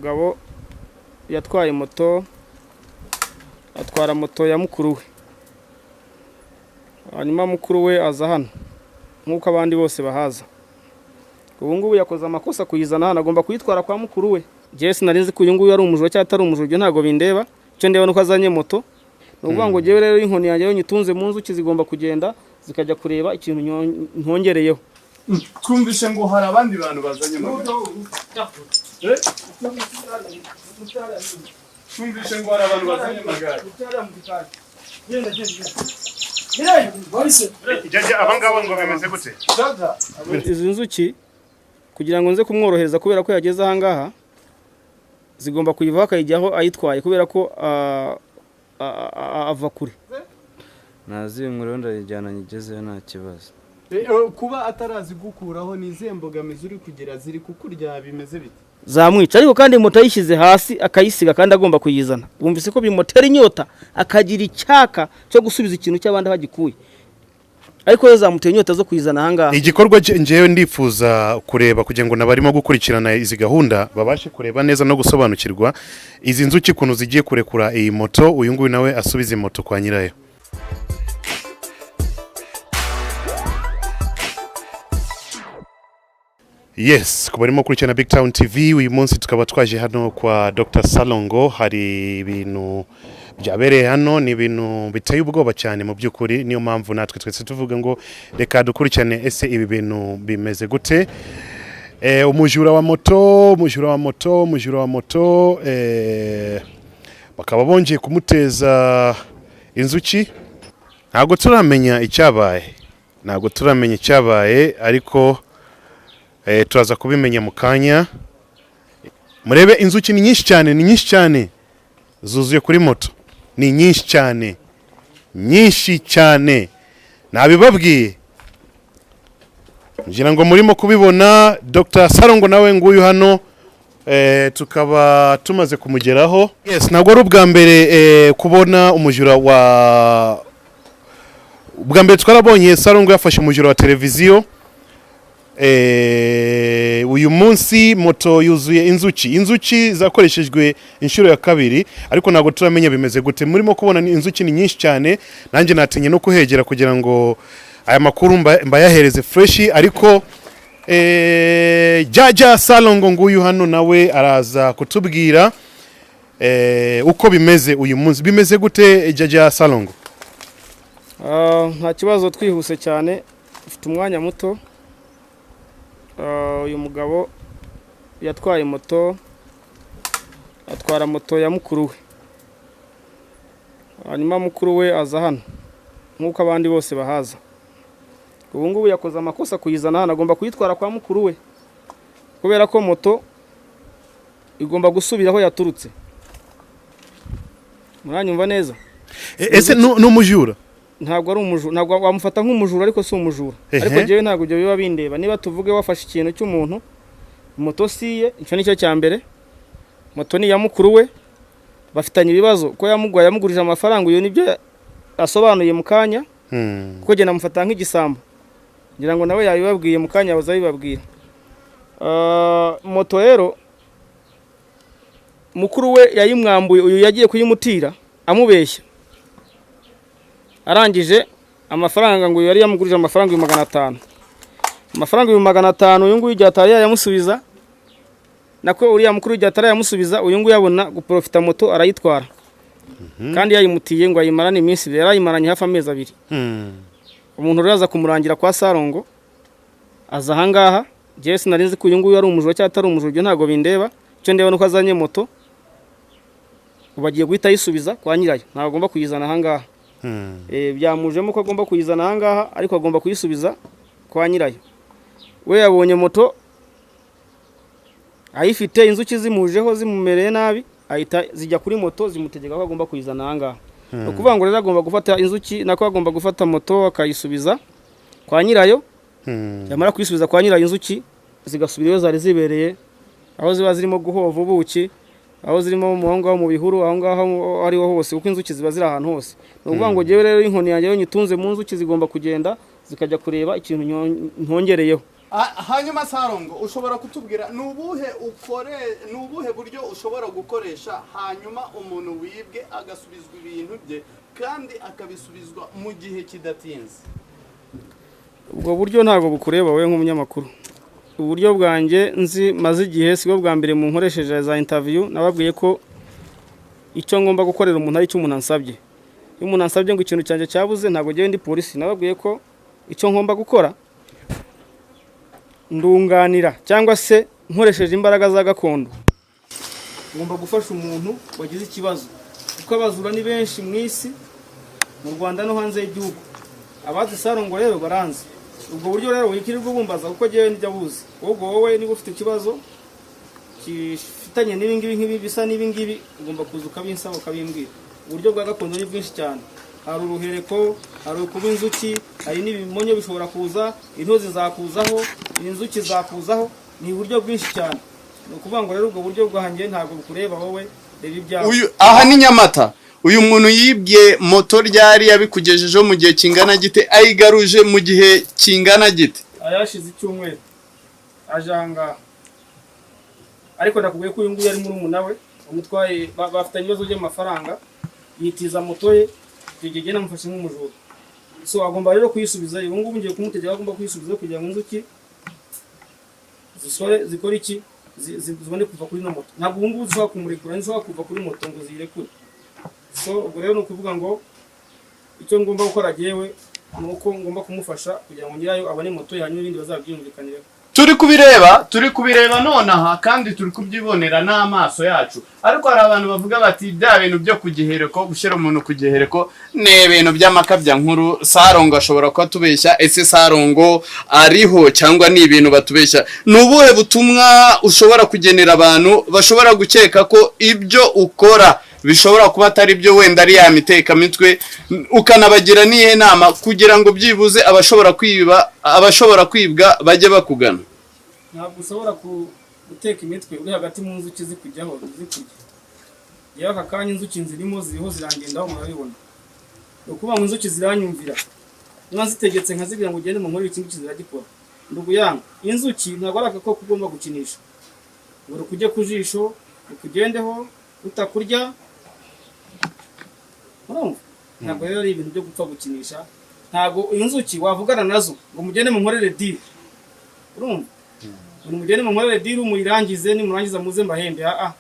Mugabo yatwaye moto, atwara moto ya mukuru we, hanyuma mukuru we aza hano nk'uko abandi bose bahaza. Ubu ngubu yakoze amakosa kuyizana hano, agomba kuyitwara kwa mukuru we. Njyewe sinari nzi ko uyu nguyu ari umujura cyangwa atari umujura, ibyo ntabwo bindeba, icyo ndeba nuko azanye moto. Ni ukuvuga ngo njyewe rero inkoni yanjye yo nyitunze mu nzuki zigomba kugenda zikajya kureba ikintu ntongereyeho. Twumvise ngo hari abandi bantu bazanye amagare. Twumvise ngo hari abantu bazanye amagare. Abangaba ngo bimeze gute? Izi nzuki kugira ngo nze kumworohereza kubera ko yageze aha ngaha, zigomba kuyivaho akayijyaho ayitwaye kubera ko ava kure. Nazinkuraho ndayijyana nyigezeyo nta kibazo. Kuba atarazigukuraho ni izihe mbogamizi uri kugira, ziri kukurya bimeze bite? Zamwica, ariko kandi moto ayishyize hasi akayisiga kandi agomba kuyizana. Wumvise ko bimutera inyota akagira icyaka cyo gusubiza ikintu cy'abandi bagikuye, ariko yo zamuteye inyota zo kuyizana aha ngaha. Igikorwa njyewe ndifuza kureba kugira ngo nabarimo gukurikirana izi gahunda babashe kureba neza no gusobanukirwa izi nzuki ukuntu zigiye kurekura iyi moto, uyu nguyu nawe asubize moto kwa nyirayo. Yes, ku barimo gukurikirana Big Town TV uyu munsi tukaba twaje hano kwa Dr. Salongo. Hari ibintu byabereye hano, ni ibintu biteye ubwoba cyane mu by'ukuri, niyo mpamvu natwe twese tuvuga ngo reka dukurikirane ese ibi bintu bimeze gute. Umujura wa moto, umujura wa moto, umujura wa moto, bakaba bongeye kumuteza inzuki. Ntabwo turamenya icyabaye, ntabwo turamenya icyabaye, ariko turaza kubimenya mu kanya. Murebe inzuki ni nyinshi cyane, ni nyinshi cyane zuzuye kuri moto, ni nyinshi cyane, nyinshi cyane, nabibabwiye ngira ngo murimo kubibona. Dr. Salongo nawe nguyu hano, tukaba tumaze kumugeraho. Yes, ntabwo ari ubwa mbere kubona umujura wa ubwa mbere twarabonye Salongo yafashe umujura wa televiziyo. Uyu munsi moto yuzuye inzuki, inzuki zakoreshejwe inshuro ya kabiri, ariko ntabwo turamenya bimeze gute. Murimo kubona inzuki ni nyinshi cyane, nanjye natinye no kuhegera kugira ngo aya makuru mbayahereze fresh, ariko Jaja Salongo nguyu hano nawe araza kutubwira uko bimeze uyu munsi. Bimeze gute Jaja Salongo? Nta kibazo, twihuse cyane, ufite umwanya muto. Uyu mugabo yatwaye moto, atwara moto ya mukuru we, hanyuma mukuru we aza hano nk'uko abandi bose bahaza. Ubu ngubu yakoze amakosa kuyizana hano, agomba kuyitwara kwa mukuru we kubera ko moto igomba gusubira aho yaturutse. Muranyumva neza? Ese ni umujura? Ntabwo ari umujura, ntabwo wamufata nk'umujura, ariko si umujura. Ariko njyewe ntabwo ibyo biba bindeba. Niba tuvuge wafashe ikintu cy'umuntu, moto siye, icyo nicyo cya mbere. Moto ni iya mukuru we, bafitanye ibibazo ko yamugwaye, yamugurije amafaranga, uyu nibyo asobanuye mu kanya. Kuko njye namufata nk'igisambo, ngira ngo nawe yabibabwiye mu kanya, bazabibabwira. Moto rero mukuru we yayimwambuye, uyu yagiye kuyimutira amubeshya, arangije amafaranga ngo yari yamugurije amafaranga 500, amafaranga 500 uyu nguyu igihe atari yamusubiza, nako uriya mukuru igihe atari yamusubiza, uyu nguyu yabona guprofita moto arayitwara. Kandi yayimutiye ngo ayimarane iminsi ibiri, yarayimaranye hafi amezi abiri. Umuntu rero aza kumurangira kwa Salongo, aza aha ngaha. Njyewe sinari nzi ko uyu nguyu ari umujura cyangwa atari umujura, ibyo ntabwo bindeba, icyo ndeba nuko azanye moto, bagiye guhita ayisubiza kwa nyirayo, ntabwo agomba kuyizana aha ngaha. Byamujemo ko agomba kuyizana aha ngaha, ariko agomba kuyisubiza kwa nyirayo. We yabonye moto ayifite, inzuki zimujeho zimumereye nabi, ahita zijya kuri moto zimutegeka ko agomba kuyizana aha ngaha. Ni ukuvuga ngo rero agomba gufata inzuki, nako agomba gufata moto akayisubiza kwa nyirayo. Yamara kuyisubiza kwa nyirayo, inzuki zigasubira iyo zari zibereye, aho ziba zirimo guhova ubuki, aho zirimo mu ngaho mu bihuru, aho ngaho ariho hose, kuko inzuki ziba ziri ahantu hose. Ni ukuvuga ngo njyewe rero inkoni yanjye yo nyitunze mu nzuki zigomba kugenda zikajya kureba ikintu ntongereyeho. Hanyuma Sarongo, ushobora kutubwira ni ubuhe ukore, ni ubuhe buryo ushobora gukoresha hanyuma umuntu wibwe agasubizwa ibintu bye kandi akabisubizwa mu gihe kidatinze? Ubwo buryo ntabwo bukureba wowe nk'umunyamakuru. Uburyo bwanjye nzi maze igihe, sibwo bwa mbere mu nkoresheje za interview, nababwiye ko icyo ngomba gukorera umuntu ari icyo umuntu ansabye. Iyo umuntu ansabye ngo ikintu cyanjye cyabuze, ntabwo ngewe ndi polisi. Nababwiye ko icyo ngomba gukora ndunganira cyangwa se nkoresheje imbaraga za gakondo, ngomba gufasha umuntu wagize ikibazo, kuko abazura ni benshi mu isi, mu Rwanda no hanze y'igihugu. Abazi Sarongo rero baranzi. Ubwo buryo rero wikirirwa ubumbaza, kuko ngewe njya buzi. Ahubwo wowe niba ufite ikibazo gifitanye n'ibingibi, nk'ibi bisa n'ibingibi, ugomba kuza ukabinsaba, ukabimbwira. Uburyo bwa gakondo ni bwinshi cyane: hari uruhereko, hari ukuba inzuki, hari n'ibimonyo bishobora kuza, intozi zakuzaho, inzuki zakuzaho. Ni uburyo bwinshi cyane. Ni ukuvuga ngo rero ubwo buryo bwanjye ntabwo bukureba wowe, reba ibyawe. Uyu aha ni Nyamata. Uyu muntu yibye moto ryari? Yabikugejejeho mu gihe kingana gite? Ayigaruje mu gihe kingana gite? Ayashize icyumweru aje ahangaha, ariko ndakubwiye ko uyu nguyu ari murumuna we umutwaye, bafitanye ibibazo by'amafaranga, yitiza moto ye. Icyo gihe namufashe nk'umujura, so agomba rero kuyisubiza. Ubu ngubu ngiye kumutegeka, agomba kuyisubiza kugira ngo inzuki zisore zikore iki, zibone kuva kuri ino moto. Ntabwo ubu ngubu zishobora kumurekura, ntizishobora kuva kuri moto ngo ziyirekure. So ubwo rero ni ukuvuga ngo icyo ngomba gukora jyewe ni uko ngomba kumufasha kugira ngo nyirayo abone moto, hanyuma ibindi bazabyumvikanireho. Turi kubireba, turi kubireba nonaha, kandi turi kubyibonera n'amaso yacu. Ariko hari abantu bavuga bati bya bintu byo ku gihereko, gushyira umuntu ku gihereko ni ibintu by'amakabyankuru, Sarongo ashobora kuba atubeshya. Ese Sarongo ariho cyangwa ni ibintu batubeshya? Ni ubuhe butumwa ushobora kugenera abantu bashobora gukeka ko ibyo ukora bishobora kuba atari byo, wenda ari ya mitekamitwe, ukanabagira n'iyihe nama kugira ngo byibuze abashobora kwiba, abashobora kwibwa bajye bakugana? Ntabwo ushobora guteka imitwe uri hagati mu nzuki zikujyaho, zikurya. Yewe, aka kanya inzuki zirimo, ziriho zirangendaho, murabibona. Ni ukuvuga ngo inzuki ziranyumvira, niba nzitegetse nkazibwira ngo ugende mu nkore iki ngiki, ziragikora. Ndugu yangu, inzuki ntabwo ari agakoko ugomba gukinisha ngo rukujye ku jisho, rukugendeho rutakurya, urumva? Ntabwo rero ari ibintu byo gupfa gukinisha. Ntabwo inzuki wavugana nazo ngo mugende mu nkorere deal, urumva, ngo mugende mu nkorere deal muyirangize, nimurangiza muze mbahembe. Ah,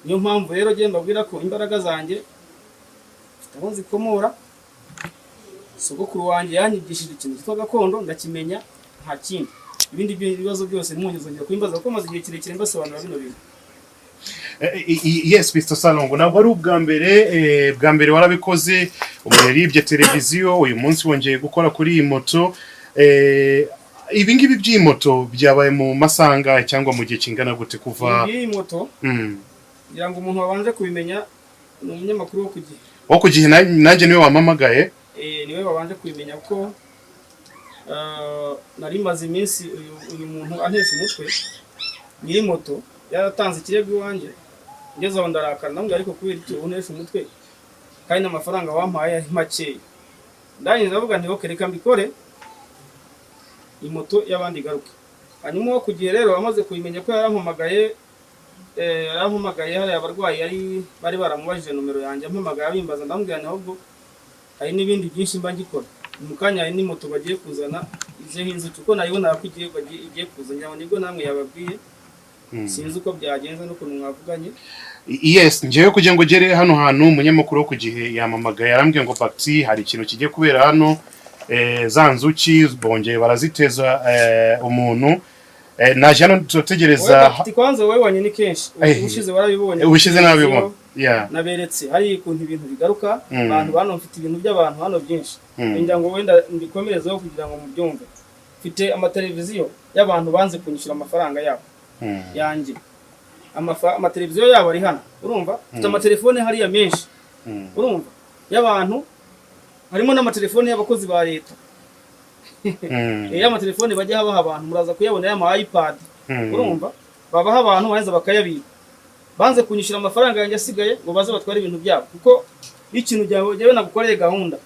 niyo mpamvu rero njye mbabwira ko imbaraga zanjye mfite aho nzikomora. Sogokuru wanjye yanyigishije ikintu cyitwa gakondo, ndakimenya, nta kindi. Ibindi bibazo byose ntimwongere kubimbaza, kuko maze igihe kirekire mbasobanurira bino bintu. Yes, Mr Salongo, ntabwo ari ubwa mbere. Bwa mbere warabikoze, umuntu yaribye televiziyo, uyu munsi wongeye gukora kuri iyi moto. Ibi ngibi by'iyi moto byabaye mu masaha angahe cyangwa mu gihe kingana gute kuva Iyi moto, ngira ngo umuntu wabanje kubimenya ni umunyamakuru wo ku Gihe. Wo ku Gihe, nanjye niwe wampamagaye. Niwe wabanje kubimenya, kuko nari maze iminsi uyu muntu antesha umutwe. Nyiri moto yaratanze ikirego iwanjye, ngeze aho ndarakara, ndamubwira: "Ariko kubera iki untesha umutwe kandi n'amafaranga wampaye ari makeya?" Ndangije ndavuga nti: "Okay, reka mbikore, moto y'abandi igaruke." Hanyuma uwo ku Gihe rero amaze kubimenya ko yarampamagaye, yarampamagaye, hariya abarwayi yari bari baramubajije nomero yanjye, ampamagaye abimbaza. Ndamubwira nti: "Ahubwo hari n'ibindi byinshi mba ngikora mu kanya, hari n'imoto bagiye kuzana izeho inzuki, kuko nayibona ko igiye kuza." Ngira ngo nibwo namwe yababwiye, sinzi uko byagenze n'ukuntu mwavuganye. Yes, njyewe kugira ngo ugere hano hantu, umunyamakuru wo ku Gihe yampamagaye, arambwiye ngo: "Bagiti, hari ikintu kigiye kubera hano, za nzuki bongeye baraziteza umuntu." Naje hano turategereza. Wowe Bagiti, kwanza wowe wanye ni kenshi. Ubushize warabibonye. Ubushize nabibona, yeah. Naberetse hari ukuntu ibintu bigaruka. Abantu hano, mfite ibintu by'abantu hano byinshi. Ngira ngo wenda mbikomerezeho kugira ngo mubyumve. Mfite amateleviziyo y'abantu banze kunyishyura amafaranga yabo yanjye. Amateleviziyo yabo ari hano, urumva? Mfite amatelefone hariya menshi, urumva, y'abantu, harimo n'amatelefone y'abakozi ba leta. Y'amatelefone bajya baha abantu, muraza kuyabona, y'ama iPad, urumva, babaha abantu barangiza bakayabika. Banze kunyishyura amafaranga yanjye asigaye ngo baze batware ibintu byabo, kuko iyo ikintu byawe jyewe nagukoreye gahunda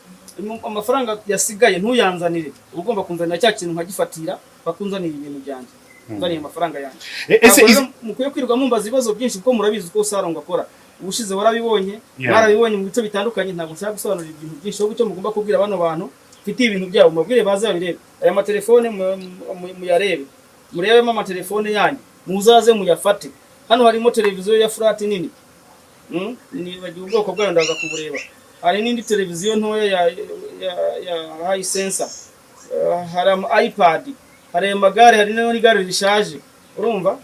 Amafaranga yasigaye ntuyanzanire, uba ugomba kunzanira cya kintu nkagifatira, bakunzanira ibintu byanjye, nzaniye amafaranga yanjye. Ese Ntabwo rero mukwiye kwirirwa mumbaza ibibazo byinshi, kuko murabizi uko Sarongo akora. Ubushize warabibonye, mwarabibonye mu bice bitandukanye. Ntabwo nshaka gusobanura ibintu byinshi, ahubwo icyo mugomba kubwira bano bantu mfite ibintu byabo, mubabwire baze babirebe. Aya matelefone muyarebe, murebemo amatelefone yanyu, muzaze muyafate. Hano harimo televiziyo ya flat nini. Nibagiwe ubwoko bwayo, ndaza kubureba. Hari n'indi televiziyo ntoya ya Hisense. Hari ama iPad, hari amagare, hari n'igare rishaje, urumva?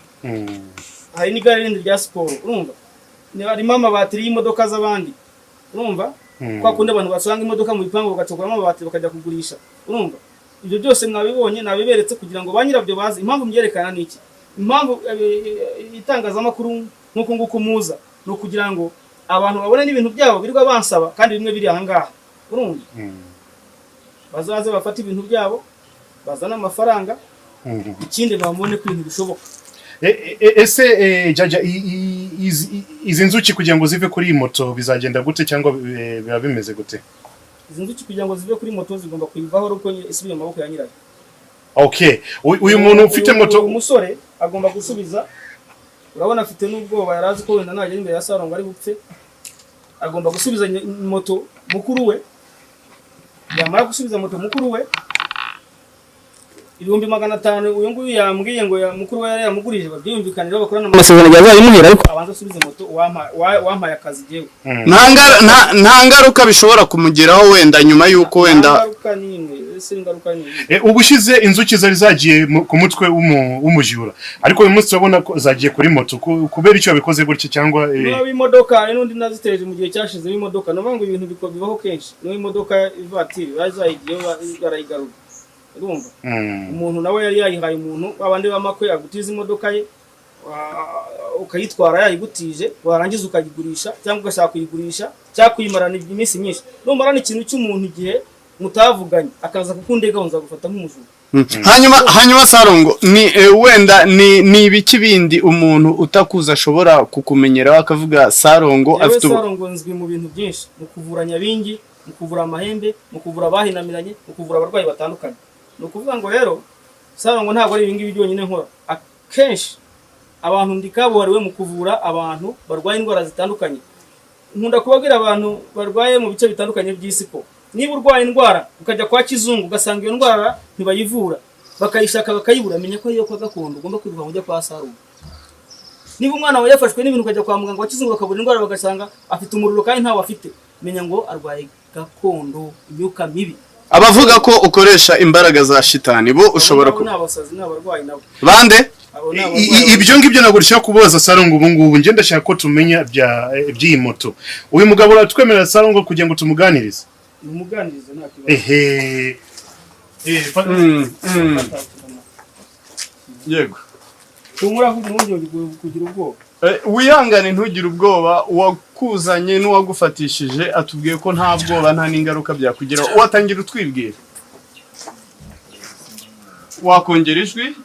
Hari n'igare rindi rya siporo, urumva? Harimo amabatiri y'imodoka z'abandi, urumva? Kwa kundi abantu basanga imodoka mu bipangu bagacokoramo amabati bakajya kugurisha, urumva? Ibyo byose mwabibonye, nabiberetse kugira ngo ba nyirabyo baze. Impamvu mbyerekana ni iki? Impamvu itangazamakuru nk'uku nguku muza ni ukugira ngo abantu babone n'ibintu byabo birirwa bansaba, kandi bimwe biri aha ngaha, urumva? Bazaze bafate ibintu byabo, bazane amafaranga, ikindi babone ko ibintu bishoboka. Ese Jaja, izi nzuki kugira ngo zive kuri iyi moto bizagenda gute, cyangwa biba bimeze gute? Izi nzuki kugira ngo zive kuri moto zigomba kuyivaho ari uko isubiye mu maboko ya nyirayo. Okay, uyu muntu ufite moto, uyu musore agomba gusubiza. Urabona afite n'ubwoba, yari azi ko wenda nagera imbere ya Sarongo ari bupfe. Agomba gusubiza moto mukuru we. Yamara gusubiza moto mukuru we 500,000, uyu nguyu yambwiye ngo ya mukuru we yari yamugurije, babyumvikanira, bakorana amasezerano azayimuhera, ariko abanza asubize moto wampaye akazi jewe. Nta ngaruka bishobora kumugeraho wenda nyuma y'uko wenda Nta ngaruka n'imwe, ese ingaruka ni imwe? Ubushize inzuki zari zagiye ku mutwe w'umujura, ariko uyu munsi turabona ko zagiye kuri moto. Kubera icyo babikoze gutya cyangwa Niba imodoka, hari n'undi naziteje mu gihe cyashize w'imodoka. Ni ukuvuga ngo ibintu bibaho kenshi. Niba imodoka ivatiri bazayigiyeho barayigarura, urumva? Umuntu nawe yari yayihaye umuntu, babandi b'amakwe, agutiza imodoka ye, ukayitwara yayigutije, warangiza ukayigurisha cyangwa ugashaka kuyigurisha cyangwa kuyimarana iminsi myinshi. Numarana ikintu cy'umuntu igihe mutavuganye akaza kukundega, nzagufata nk'umujura. Hanyuma Sarongo, ni wenda ni ibiki bindi umuntu utakuza ashobora kukumenyeraho akavuga Sarongo Yewe, afite Sarongo nzwi mu bintu byinshi, mu kuvura nyabingi, mu kuvura amahembe, mu kuvura abahinamiranye, mu kuvura abarwayi batandukanye. Ni ukuvuga ngo rero Sarongo ntabwo ari ibingibi byonyine nkora. Akenshi abantu ndi kabuhariwe mu kuvura abantu barwaye indwara zitandukanye. Nkunda kubabwira abantu barwaye mu bice bitandukanye by'isi ko niba urwaye indwara ukajya kwa kizungu ugasanga iyo ndwara ntibayivura, bakayishaka bakayibura, menya ko ariyo kwa gakondo ugomba kwiruka ujya kwa Sarongo. Niba umwana wawe yafashwe n'ibintu ukajya kwa muganga wa kizungu bakabura indwara, bagasanga afite umuriro kandi ntawo afite, menya ngo arwaye gakondo, imyuka mibi. Abavuga ko ukoresha imbaraga za shitani bo ushobora Abo ku ni abasazi, ni abarwayi nabo. Bande? Abo ni abarwayi. Ibyo ngibyo ntabwo dushaka kubaza Sarongo ubu ngubu. Njye ndashaka ko tumenya by'iyi moto. Uyu mugabo uratwemerera, Sarongo, kugira ngo tumuganirize? Mumuganirize, nta kibazo. Ehe. Yego. Humura, ntugire kugira ubwoba. Wihangane, ntugire ubwoba. Uwakuzanye n'uwagufatishije atubwiye ko nta bwoba, nta n'ingaruka byakugeraho. Watangira utwibwira, wakongera ijwi.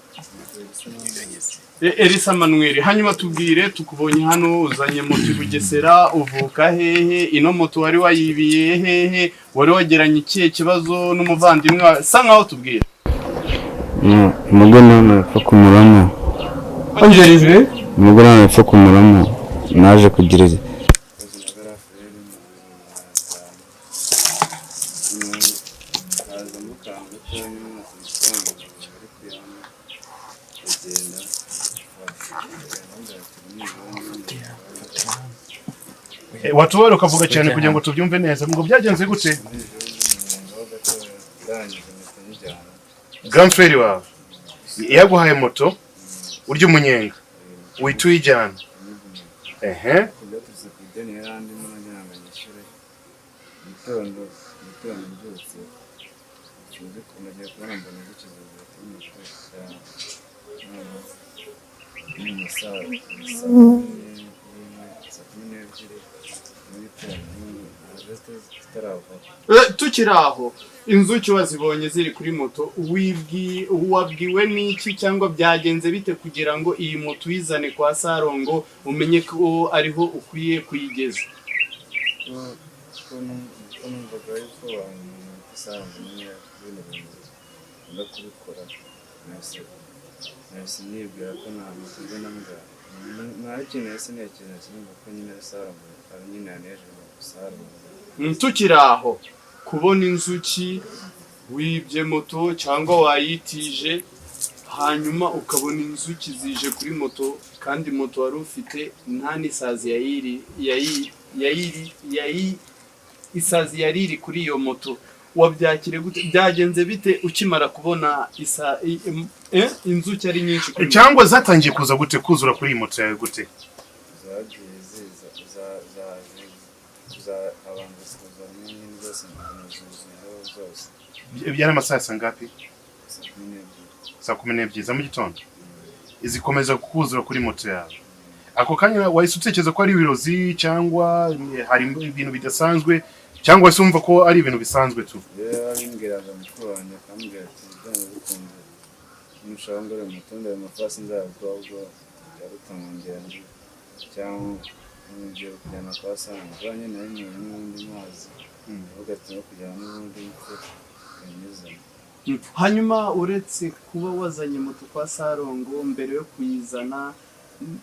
Elisa Manuel, hanyuma tubwire, tukubonye hano uzanye moto i Bugesera, uvuka hehe? Ino moto wari wayibiye hehe? Wari wageranye ikihe kibazo n'umuvandimwe wawe? Sa nkaho tubwira. Umugore nawe ntapfa kumuramo. Ongera ijwi. Umugore nawe ntapfa kumuramo, naje kugira Watubara ukavuga cyane kugira ngo tubyumve neza, ngo byagenze gute? Grand frère wawe yaguhaye moto urya umunyenga, uhita uyijyana, ehe. Byaturutse ku ideni yari andimo nagira ngo nyishyure. Gitondo gitondo mbyutse, sinzi ukuntu agiye kubona, mbona dukize kuri moto noneho ni mu masaha saa 11, saa 12 muri gitondo tutaravaho. Tukiri aho, inzuki wazibonye ziri kuri moto, wabwiwe n'iki cyangwa byagenze bite kugira ngo iyi moto uyizane kwa Sarongo, umenye ko ariho ukwiye kuyigeza? Kuko numvaga yuko umuntu nyine bino bintu akunda kubikora, nahise nibwira ko nta mukigo nambwa nta kintu nahise ntekereza, numva ko nyine Sarongo ari nyine yanejeje Sarongo. Tukiri aho kubona inzuki wibye moto cyangwa wayitije, hanyuma ukabona inzuki zije kuri moto kandi moto wari ufite nta n'isazi yayiri yayi yayiri yayi isazi yari iri kuri iyo moto, wabyakire gute? Byagenze bite ukimara kubona inzuki ari nyinshi kuri moto? Cyangwa zatangiye kuza gute, kuzura kuri iyi moto yawe gute? Zagiye ziza za abantu kuzamo nyine zose zuzuyeho zose. Byari amasaha ya sangapi? 12:00. 12:00 za mu gitondo izikomeza kuzura kuri moto yawe. Ako kanya wahise utekereza ko ari ibirozi cyangwa hari ibintu bidasanzwe, cyangwa se umva ko ari ibintu bisanzwe tu? Rero yabimbwiraga mukuru wanjye, akambwira ati byanze bikunze nushaka ngo ure moto ndebe amafasi nzayaguha, ahubwo byaruta ndi cyangwa ngiye kujyana kwa Sarongo nyine nari ntuye n'ubundi mazi avuga ati no kujyana n'ubundi mfe yanyuzemo. Hanyuma uretse kuba wazanye moto kwa Sarongo, mbere yo kuyizana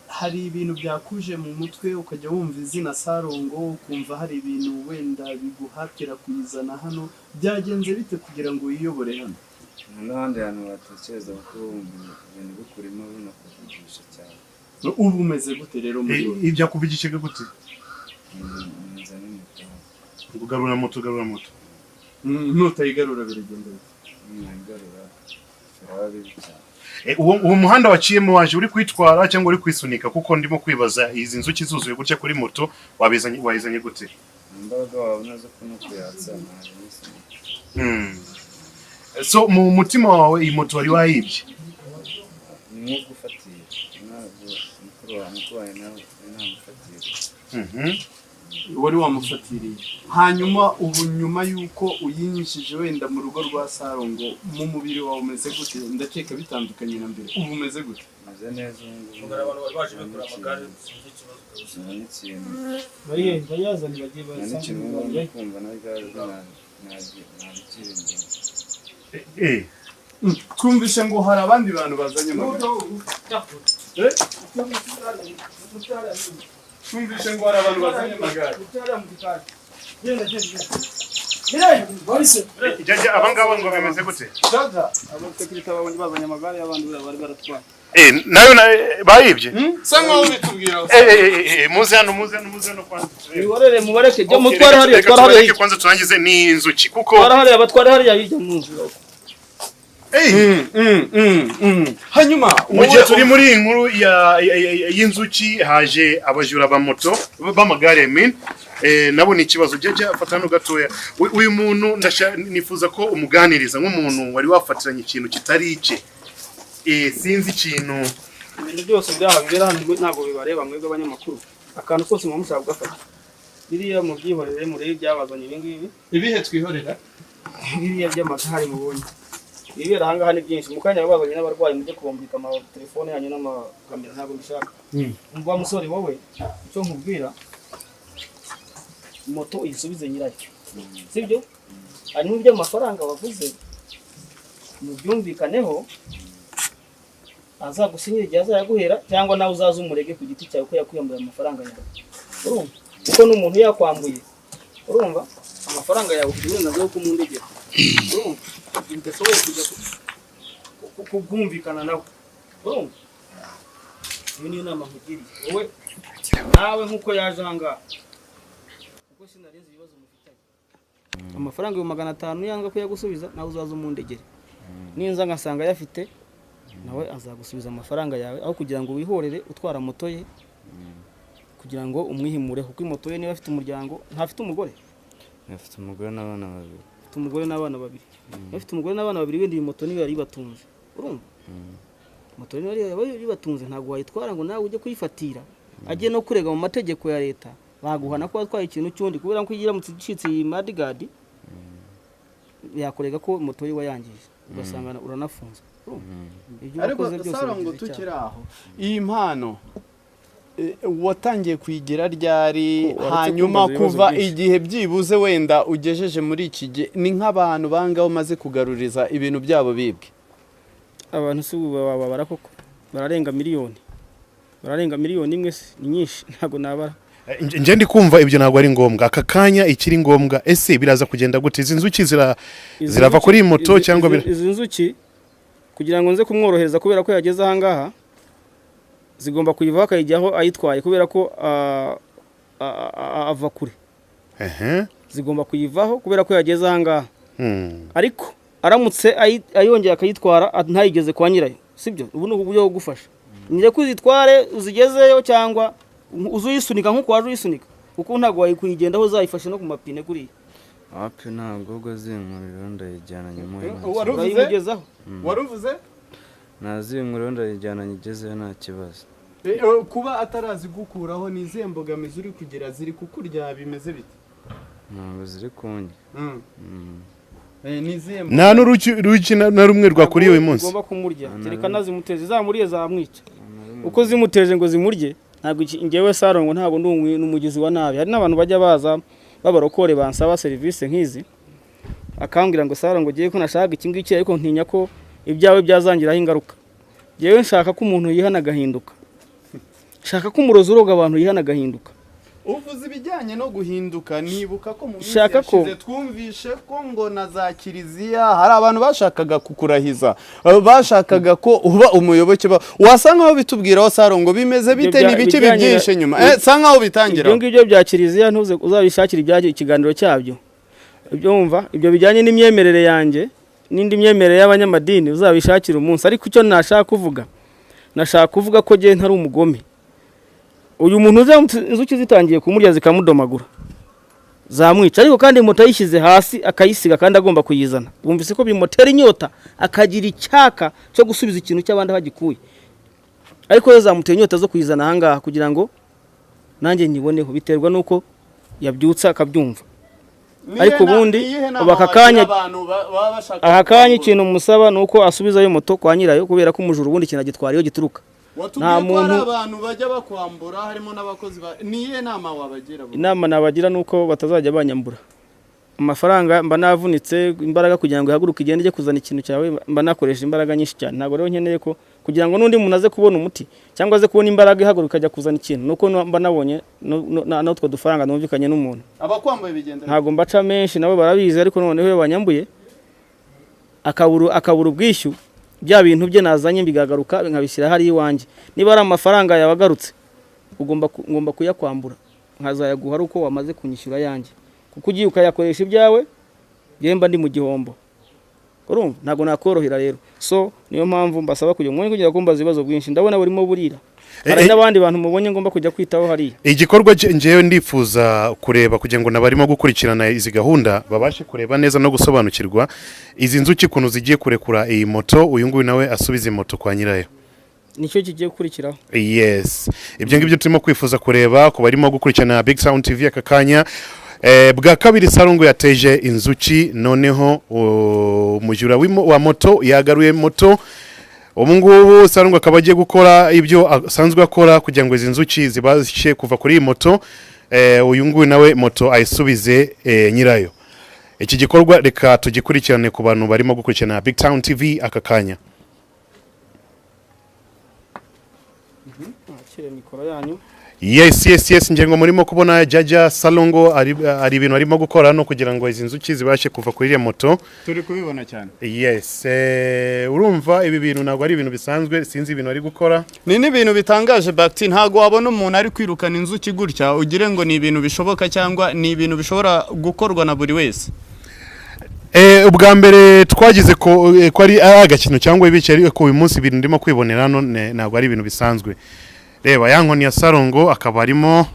hari ibintu byakuje mu mutwe ukajya wumva izina Sarongo ukumva hari ibintu wenda biguhatira kuyizana hano, byagenze bite kugira ngo wiyobore hano? N'ahandi hantu watekereza kuko wumva ibintu bikurimo binakuvugisha cyane. Ubu umeze gute rero muri wowe? Ibyakuvugishaga gute? Nzanye moto. Kugarura moto, garura moto. Nutayigarura biragenda bite? Ntayigarura biraba bibi cyane. Uwo muhanda waciyemo waje uri kwitwara cyangwa uri kwisunika? Kuko ndimo kwibaza izi nzuki zuzuye gutya kuri moto wabizanye, wayizanye gute? Imbaraga wabona zo kuno kuyatsa ntabwo nisunika. So mu mutima wawe iyi moto wari wayibye? Ni nko gufatira, ntabwo mukuru wanjye nawe ntamufatira. Wari wamufatiriye. Hanyuma ubu nyuma y'uko uyinjije wenda mu rugo rwa Sarongo, mu mubiri wawe umeze gute? Ndakeka bitandukanye na mbere, ubu umeze gute? Meze neza ubu ngubu. Abantu bari baje bikorera amagare, sinzi ikibazo kabisa. Nta n'ikintu Bayazanye bagiye nta n'ikintu ubu ngubu kumva na gare ntabikirindimo. Twumvise ngo hari abandi bantu bazanye amagare. Twumvise ngo hari abantu bazanye amagare. Jajja abangaba ngo bimeze gute? Jaja abasekirite babonye bazanye amagare y'abandi bari baratwaye. Nayo bayibye? Sa nkaho bitubwira. Muze hano, muze hano, muze hano kwanza. Bihorere mubareke jya mutware hariya, twara hariya. Kwanza turangize ni inzuki kuko twara hariya, batware hariya hirya mu nzu. Hanyuma mu gihe turi muri iyi nkuru y'inzuki haje abajura ba moto b'amagare min nabo ni ikibazo. Jya fata hano gatoya. Uyu muntu nifuza ko umuganiriza nk'umuntu wari wafatiranye ikintu kitari icye. Sinzi ikintu ibintu byose byaha bibera hano ntabwo bibareba mwebwe abanyamakuru. Akantu kose muba mushaka kugafata. Biriya mubyihorere murebe ibyabazanye ibi ngibi. Ibihe twihorera? Biriya by'amagare mubonye. Ibibera aha ngaha ni byinshi. Mu kanya babazanye n'abarwayi mujye kubombika amatelefone yanyu n'amakamera, ntabwo mbishaka. Umva musore wowe, icyo nkubwira, moto uyisubize nyirayo. Sibyo? Hanyuma iby'amafaranga wavuze mubyumvikaneho, azagusinyira igihe azayaguhera cyangwa nawe uzaze umurege ku giti cyawe ko yakwiyambuye amafaranga yawe. Urumva? Kuko n'umuntu yakwambuye, urumva? Amafaranga yawe ufite uburenganzira bwo kumundegera. Urumva? Udashoboye kujya kumvikana nawe. Urumva? Iyo niyo nama nkugiriye. Wowe nawe nkuko yaje aha ngaha, kuko sinarinzi ibibazo mufitanye. Amafaranga 500 yanga kuyagusubiza, nawe uzaze umundegere. Ninza ngasanga ayafite, nawe azagusubiza amafaranga yawe, aho kugira ngo wihorere utwara moto ye kugira ngo umwihimure, kuko moto ye niba afite umuryango, ntafite umugore? Afite umugore n'abana babiri. Afite umugore n'abana babiri. Afite umugore n'abana babiri, wenda iyi moto niyo yari ibatunze. Urumva? Moto niyo yari ibatunze, ntabwo wayitwara ngo nawe ujye kuyifatira. Agiye no kurega mu mategeko ya leta, baguhana ko watwaye ikintu cy'undi, kubera ko iramutse icitse iyi mudguard yakorega ko moto ye wayangije, ugasanga uranafunzwe. Ariko Sarongo tukiri aho, iyi mpano Watangiye kuyigira ryari? Waretse Hanyuma kumbaza ibibazo kuva byinshi. igihe byibuze wenda ugejeje muri iki gihe, ni nk'abantu bangahe umaze kugaruriza ibintu byabo bibwe? Abantu si ubu bababara koko, bararenga miliyoni, bararenga 1 miliyoni se, ni nyinshi, ntabwo nabara. Nje ndi kumva ibyo ntabwo ari ngombwa aka kanya. Ikiri ngombwa, ese biraza kugenda gute? Izi nzuki Izi zirava nzuki- kuri iyi moto cyangwa izi nzuki, kugira ngo nze kumworohereza kubera ko yageze ahangaha, zigomba kuyivaho akayijyaho ayitwaye, kubera ko ava kure. Zigomba kuyivaho kubera ko yageze ahangaha. Ariko aramutse ayongeye akayitwara ntayigeze kwa nyirayo, sibyo? Ubu ni uburyo bwo gufasha njye ko uzitware uzigezeyo, cyangwa uze uyisunika nk'uko waje uyisunika, kuko ntabwo wayikuyigendaho uzayifashe no ku mapine kuriya. Wapi, ntabwo ubwo zinkuriro ndayijyana nyuma. Waruvuze? Urayimugezaho. Waruvuze? Nazinkuriro ndayijyana nyigezeyo, nta kibazo. Kuba atarazigukuraho, ni izihe mbogamizi uri kugira? Ziri kukurya, bimeze bite? Ntabwo ziri kundya. Ni izihe? Nta n'uruki na rumwe rwakuriye uyu munsi? Ugomba kumurya kereka nazimuteze, zamuriye zamwica. Uko zimuteje ngo zimurye, ntabwo njyewe Sarongo ntabwo ndi umugizi wa nabi. Hari n'abantu bajya baza b'abarokore bansaba serivisi nk'izi, akambwira ngo: "Sarongo, ngiye ko nashaka iki ngiki, ariko ntinya ko ibyawe byazangiraho ingaruka." Njyewe nshaka ko umuntu yihana agahinduka, nshaka ko umurozi uroga abantu yihana agahinduka. Uvuze ibijyanye no guhinduka, nibuka ko mu minsi Shaka ko- yashize twumvishe ko ngo na za kiliziya hari abantu bashakaga kukurahiza, bashakaga ko uba umuyoboke ba wasa nkaho bitubwiraho. Sarongo, bimeze bite? Ibyo Ni ibiki bijyanye na- bibyihishe nyuma? Sa nkaho bitangira. Ibyo ngibyo bya kiliziya ntuze, uzabishakire ibyajya ikiganiro cyabyo. Ibyo wumva, ibyo bijyanye n'imyemerere yanjye n'indi myemerere y'abanyamadini, uzabishakire umunsi. Ariko icyo nashaka kuvuga, nashaka kuvuga ko njye ntari umugome. Uyu muntu uza inzuki zitangiye kumurya zikamudomagura zamwica, ariko kandi moto ayishyize hasi akayisiga kandi agomba kuyizana, wumvise ko bimutera inyota, akagira icyaka cyo gusubiza ikintu cy'abandi aho agikuye. Ariko yo zamuteye inyota zo kuyizana ahangaha kugira ngo nanjye nyiboneho. Biterwa n'uko yabyutse akabyumva. Ariko ubundi, ubu aka kanya ikintu musaba ni uko asubizayo moto kwa nyirayo, kubera ko umujura ubundi ikintu agitwara iyo gituruka. Watubwiye Nta ko hari muntu- abantu bajya bakwambura, harimo n'abakozi ba... Ni iyihe nama wabagira bo? Inama nabagira ni uko batazajya banyambura amafaranga. Mba navunitse imbaraga kugira ngo ihaguruke igende ijye kuzana ikintu cyawe, mba nakoresha imbaraga nyinshi cyane. Ntabwo rero nkeneye ko kugira ngo n'undi muntu aze kubona umuti cyangwa aze kubona imbaraga ihaguruka ajya kuzana ikintu, nuko mba nabonye n'utwo dufaranga numvikanye n'umuntu. Abakwambuye bigenda bite? Ntabwo mbaca menshi, nabo barabizi. Ariko noneho iyo banyambuye akabura ubwishyu, bya bintu bye nazanye bigagaruka nkabishyira hariya iwanjye, niba ari amafaranga yawe agarutse, ngomba kuyakwambura nkazayaguha ari uko wamaze kunyishyura ayanjye, kuko ugiye ukayakoresha ibyawe, njyewe mba ndi mu gihombo. Urumva ntabwo nakorohera rero. So niyo mpamvu mbasaba kugira umwanya kugira kumbaza ibibazo bwinshi, ndabona burimo burira. Hari n'abandi bantu mubonye ngomba kujya kwitaho hariya. Igikorwa njyewe ndifuza kureba, kugira ngo n'abarimo gukurikirana izi gahunda babashe kureba neza no gusobanukirwa izi nzuki ukuntu zigiye kurekura iyi moto, uyu nguyu nawe asubize moto kwa nyirayo. Nicyo kigiye gukurikiraho. Yes, ibyo ngibyo turimo kwifuza kureba ku barimo gukurikirana Big Sound TV aka kanya. Bwa kabiri Sarungu yateje inzuki, noneho umujura wa moto yagaruye moto. Ubu ngubu Sarungu akaba agiye gukora ibyo asanzwe akora kugira ngo izi nzuki zibashe kuva kuri iyi moto, uyu nguyu nawe moto ayisubize nyirayo. Iki gikorwa reka tugikurikirane ku bantu barimo gukurikirana Big Town TV aka kanya. Akire mikoro yanyu. Yes, ngira ngo murimo kubona Jaja Salongo ari ibintu arimo gukora no kugira ngo izi nzuki zibashe kuva kuri iriya moto. Turi kubibona cyane. Yes, urumva ibi bintu ntabwo ari ibintu bisanzwe, sinzi ibintu ari gukora. Ni n'ibintu bitangaje bagiti. Ntabwo wabona umuntu ari kwirukana inzuki gutya ugire ngo ni ibintu bishoboka cyangwa ni ibintu bishobora gukorwa na buri wese. Ubwa mbere twagize ko ari agakino cyangwa ibice, ariko uyu munsi ibintu ndimo kwibonera hano ntabwo ari ibintu bisanzwe. Reba ya nkoni ya Sarongo, akaba arimo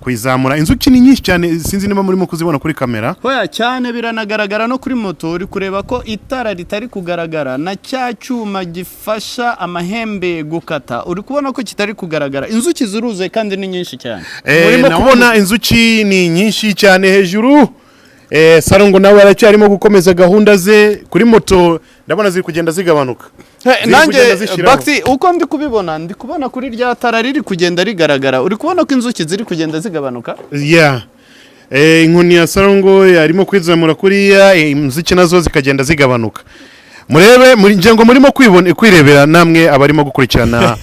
kuyizamura. Inzuki ni nyinshi cyane, sinzi niba murimo kuzibona kuri kamera. Hoya cyane, biranagaragara no kuri moto. Uri kureba ko itara ritari kugaragara na cya cyuma gifasha amahembe gukata, uri kubona ko kitari kugaragara. Inzuki ziruzuye kandi ni nyinshi cyane. Murimo kubona inzuki ni nyinshi cyane hejuru. Sarongo nawe aracyarimo gukomeza gahunda ze kuri moto, ndabona ziri kugenda zigabanuka. Ziri Nanjye kugenda zishiraho. Bakti, uko ndi kubibona, ndi kubona kuri rya tara riri kugenda rigaragara, uri kubona ko inzuki ziri kugenda zigabanuka. Yeah. Inkoni ya Sarongo arimo kwizamura kuriya, inzuki nazo zikagenda zigabanuka. Murebe muri ngira ngo murimo kwibona, kwirebera namwe abarimo gukurikirana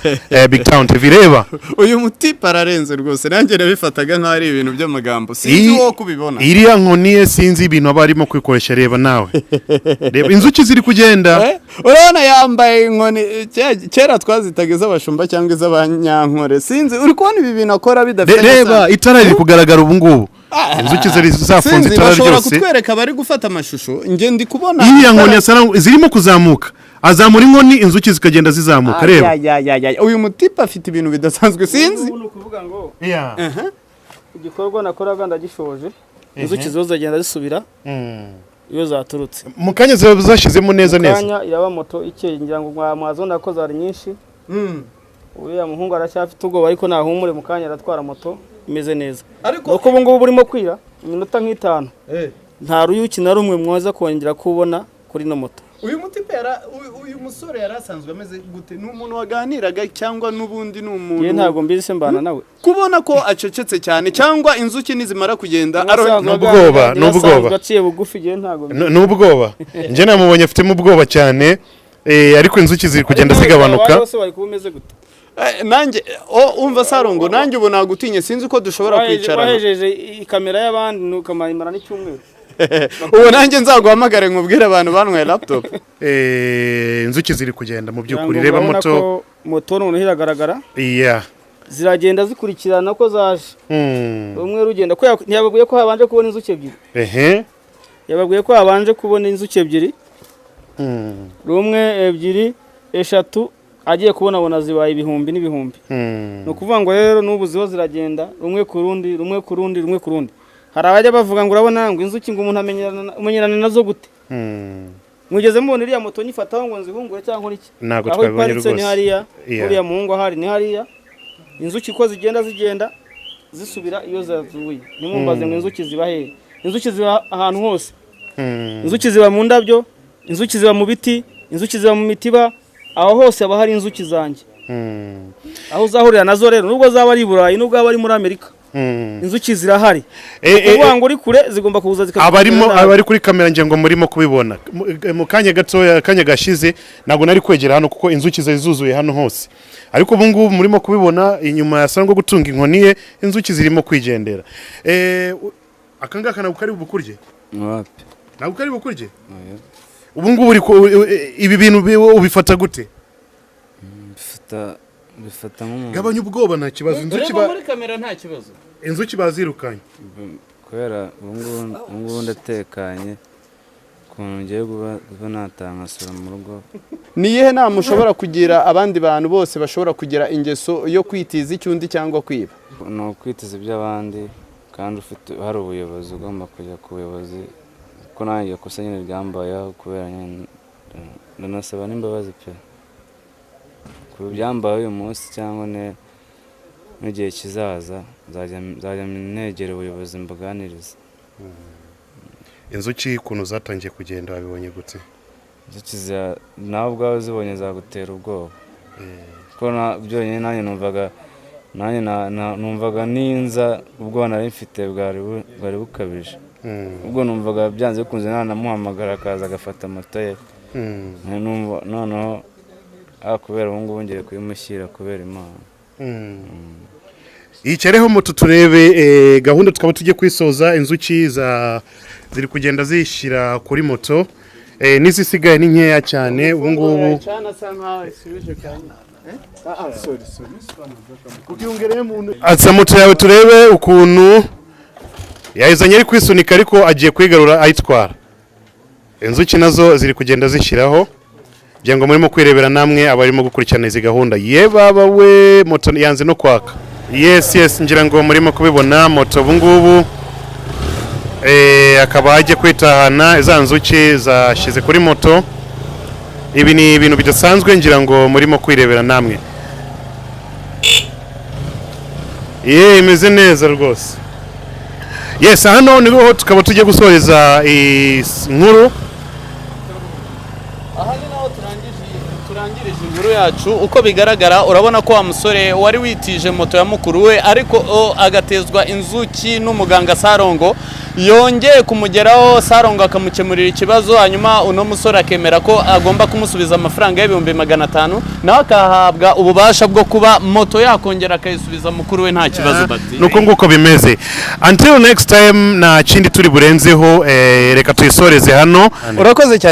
Big Town TV, reba. Uyu mutipe ararenze rwose, nanjye nabifataga nk'aho ari ibintu by'amagambo, sinzi wowe kubibona. Iriya nkoni ye sinzi ibintu aba arimo kwikoresha, reba nawe, reba inzuki ziri kugenda. Urabona yambaye inkoni, kera twazitaga iz'abashumba cyangwa iz'abanyankore, sinzi. Uri kubona ibi bintu akora bidafite Reba itara riri kugaragara ubu ngubu, inzuki zari zafunze Sinzi, itara bashobora ryose. kutwereka abari gufata amashusho, njye ndi kubona Iriya nkoni ya Sarongo zirimo kuzamuka, azamura inkoni inzuki zikagenda zizamuka, reba. Ay, ay, ay, ay. Uyu mutipe afite ibintu bidasanzwe, sinzi. Ubu ni ukuvuga ngo Yeah. igikorwa nakoraga ndagishoje, inzuki zo zagenda zisubira iyo zaturutse. Mu kanya ziba zashyizemo neza neza. Kanya iraba moto ikeye, ngira ngo mwazona ko zari nyinshi. Uriya muhungu aracyafite ubwoba, ariko nahumure, mu kanya aratwara moto imeze neza. Ariko Nuko ubu ngubu burimo kwira iminota nk'itanu, nta ruyuki na rumwe mwaza kongera kubona kuri ino moto. Uyu mutipe uyu musore yari asanzwe ameze gute? Ni umuntu waganiraga cyangwa n'ubundi ni umuntu Yewe, ntabwo mbizi se, mbana nawe. Kubona ko acecetse cyane, cyangwa inzuki nizimara kugenda Asanzwe Ni ubwoba, aganira, ni ubwoba. asanzwe aciye bugufi, yewe ntabwo mbizi. Ni ubwoba, njye namubonye afitemo ubwoba cyane, ariko inzuki ziri kugenda Ariko zigabanuka. abandi bose bari kuba umeze gute? Nanjye umva Sarongo, nanjye ubu nagutinye, sinzi uko dushobora kwicarana. Wahejeje ikamera y'abandi nukamayimara n'icyumweru. Ubu nanjye nzaguhamagare nkubwire abantu banyweye laptop. Inzuki ziri kugenda mu by'ukuri. Ngira ngo Reba murabona moto. ko moto noneho iragaragara, Yeah. ziragenda zikurikirana ko zaje. Rumwe rugenda ko ntiyababwiye ko habanje kubona inzuki ebyiri? Yababwiye ko habanje kubona inzuki ebyiri. Rumwe, ebyiri, eshatu, agiye kubonabona zibaye ibihumbi n'ibihumbi. Ni ukuvuga ngo rero n'ubu ziba ziragenda rumwe ku rundi, rumwe ku rundi, rumwe ku rundi. Hari abajya bavuga ngo urabona ngo inzuki ngo umuntu amenyerana nazo gute? Mwigeze mubona iriya moto nyifataho ngo nzihungure cyangwa iki? Ntabwo Aho twabibonye iparitse ni rwose. hariya. Uriya muhungu ahari ni hariya. Inzuki uko zigenda, zigenda zisubira iyo zavuye. Ntimumbaze ngo inzuki ziba hehe. Inzuki ziba ahantu hose. Inzuki ziba mu ndabyo, inzuki ziba mu biti, inzuki ziba mu mitiba, aho hose haba hari inzuki zanjye. Aho uzahurira nazo rero, nubwo zaba ari i Burayi, nubwo zaba ari muri Amerika, inzuki zirahari. Ukuvuga ngo uri kure zigomba kuza zikakugirira Abarimo nabi. Abari kuri kamera ngira ngo murimo kubibona. Mu kanya gatoya, kanya gashize ntabwo nari kwegera hano kuko inzuki zari zuzuye hano hose, ariko ubu ngubu murimo kubibona inyuma ya Sangwa gutunga inkoni ye, inzuki zirimo kwigendera. Aka ngaka ntabwo kari bukurye? Wapi. Ntabwo kari bukurye? Oya. Ubu ngubu ibi bintu ubifata gute? Bifata nk'umuntu Gabanya ubwoba, nta kibazo, inzuki Ureba muri kamera, nta kibazo. Inzuki bazirukanye. Kubera ubu ngubu ndatekanye, ukuntu ngiye kuba nataha nkasura mu rugo. Ni iyihe nama ushobora kugira abandi bantu bose bashobora kugira ingeso yo kwitiza icyundi cyangwa kwiba? Ni ukwitiza iby'abandi, kandi ufite hari ubuyobozi, ugomba kujya ku buyobozi, kuko nanjye iryo kosa nyine ryambayeho, kubera nyine ndanasaba n'imbabazi pe ku byambaye uyu munsi cyangwa n'igihe kizaza, nzajya negera ubuyobozi mbuganirize. Inzuki ukuntu zatangiye kugenda wabibonye gute? Inzuki nawe ubwawe uzibonye zagutera ubwoba, kuko byonyine nanjye numvaga nanjye numvaga ninza ubwoba nari mfite bwari bukabije. Ubwo numvaga byanze bikunze nanamuhamagara akaza agafata moto ye. Noneho kubera ubu ngubu ngiye kuyimushyira kubera Imana. Yicareho moto turebe gahunda tukaba tugiye kwisoza. Inzuki za ziri kugenda zishyira kuri moto, n'izisigaye ni nkeya cyane ubu ngubu. Atsa moto yawe turebe ukuntu yayizanye ari kwisunika, ariko agiye kwigarura ayitwara. Inzuki nazo ziri kugenda zishyiraho, kugira ngo murimo kwirebera namwe abarimo gukurikirana izi gahunda. Ye baba we, moto yanze no kwaka. Yes, ngira ngo murimo kubibona moto ubu ngubu, akaba ajya kwitahana, za nzuki zashyize kuri moto. Ibi ni ibintu bidasanzwe, ngira ngo murimo kwirebera namwe. Ye, imeze neza rwose. Yes, hano niho tukaba tugiye gusoreza iyi nkuru. Aha ni naho turangije. yacu. Uko bigaragara, urabona ko wa musore wari witije moto ya mukuru we, ariko agatezwa inzuki n'umuganga Sarongo, yongeye kumugeraho, Sarongo akamukemurira ikibazo, hanyuma uno musore akemera ko agomba kumusubiza amafaranga y'500,000, nawe akahabwa ububasha bwo kuba moto yakongera akayisubiza mukuru we nta kibazo bati. Nuko nguko bimeze. Until next time, nta kindi turi burenzeho, reka tuyisoreze hano. Urakoze cyane.